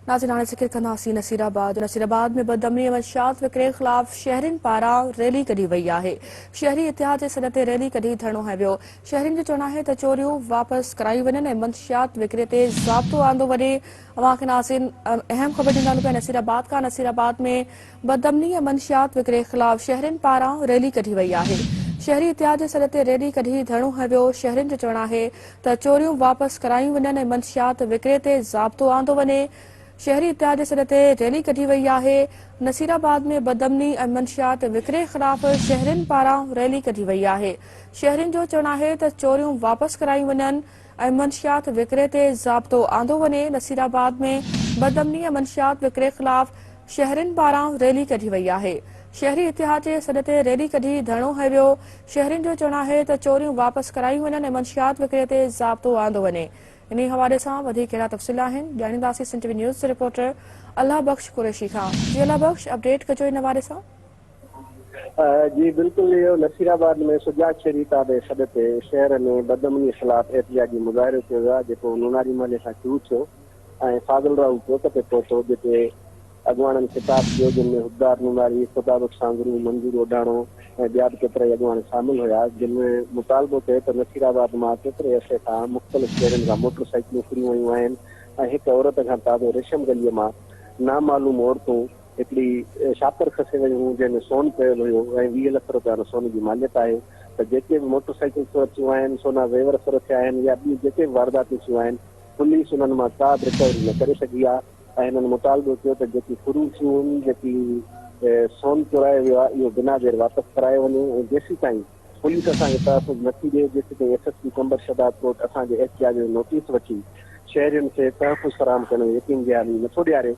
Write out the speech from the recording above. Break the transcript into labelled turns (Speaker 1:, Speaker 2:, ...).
Speaker 1: ناظرين هاڻي ذڪر ڪنداسين نصيرآباد جو. نصيرآباد ۾ بدامني ۽ منشيات وڪري خلاف شهرين پاران ريلي ڪڍي وئي آهي. شهري اتحاد جي سڏ تي ريلي ڪڍي ڌرڻو هنيو ويو. شهرين جو چوڻ آهي ته چوريون واپس ڪرايون وڃن ۽ منشيات وڪري تي ضابطو آندو وڃي. اوهان کي ناظرين اهم خبر ڏيندا هلون پيا نصيرآباد کان نصيرآباد ۾ بدامني ۽ منشيات وڪري خلاف شهرين پاران ريلي ڪڍي وئي آهي. شهري اتحاد جي سڏ تي ريلي ڪڍي ڌرڻو هنيو ويو. شهرين جو چوڻ آهي ته چوريون واپس ڪرايون وڃن ۽ منشيات وڪري تي ضابطو آندو وڃي، شهري اتحاد جي سڏ تي ريلي ڪڍي وئي آهي، نصيرآباد ۾ بدامني ۽ منشيات وڪري خلاف شهرين پاران ريلي ڪڍي وئي آهي، شهرين جو چوڻ آهي ته چوريون واپس ڪرايون وڃن ۽ منشيات وڪري تي ضابطو آندو وڃي، نصيرآباد ۾ بدامني ۽ منشيات وڪري خلاف شهرين پاران ريلي ڪڍي وئي آهي، شهري اتحاد جي سڏ تي ريلي ڪڍي ڌرڻو هنيو ويو، شهرين جو چوڻ آهي ته چوريون واپس ڪرايون وڃن ۽ منشيات وڪري تي ضابطو آندو وڃي. انهي حوالي سان وڌيڪ ڪهڙا تفصيل آهن ڄاڻينداسين سنڌ ٽي وي نيوز جي رپورٽر الله بخش قريشي کان. جي الله بخش اپڊيٽ ڪجو ان حوالي سان.
Speaker 2: جي بلڪل اهو نصير آباد ۾ سجاد شهري تابع سڏ تي شهر ۾ بدامني خلاف احتجاجي مظاهرو ڪيو ويو آهي جيڪو نوناري محلي کان شروع ٿيو ۽ فاضل راهو چوڪ تي پهتو جتي اڳواڻن خطاب ڪيو جن ۾ حبدار نوناري، خدا بخش سانگهڙو، منظور اوڍاڻو ۽ ٻيا به ڪيترائي اڳواڻ شامل هيا جن مطالبو ڪيو ته نصير آباد مان ڪيتري عرصي کان مختلف شهرين کان موٽر سائيڪلون ڦريون ويون آهن ۽ هڪ عورت کان تازو ريشم گليء مان نامعلوم عورتون هڪڙي شاپر کسي ويون هيون جنهن ۾ سون پيل هيو ۽ 20 لک روپيا ان سون جي ماليت آهي ته جيڪي به موٽر سائيڪل ڦر ٿيون آهن، سونا زيور ڦر ٿيا آهن يا ٻيون جيڪي به وارداتون ٿيون آهن پوليس انهن مان ڪا به رڪوري نه ڪري سگهي آهي. ۽ هنن مطالبو ڪيو ته جيڪي ڦرون ٿيون هن، جيڪي سون چورايو ويو آهي اهو بنا دير واپس ڪرايو وڃي ۽ جيسيتائين پوليس اسان کي تحفظ نه ٿي ڏئي جيسيتائين S S P Qambar Shahdadkot اسان جي احتجاج جو نوٽيس وٺي شهرين کي تحفظ فراهم ڪرڻ جو يقين دهاني نه ٿو ڏياري.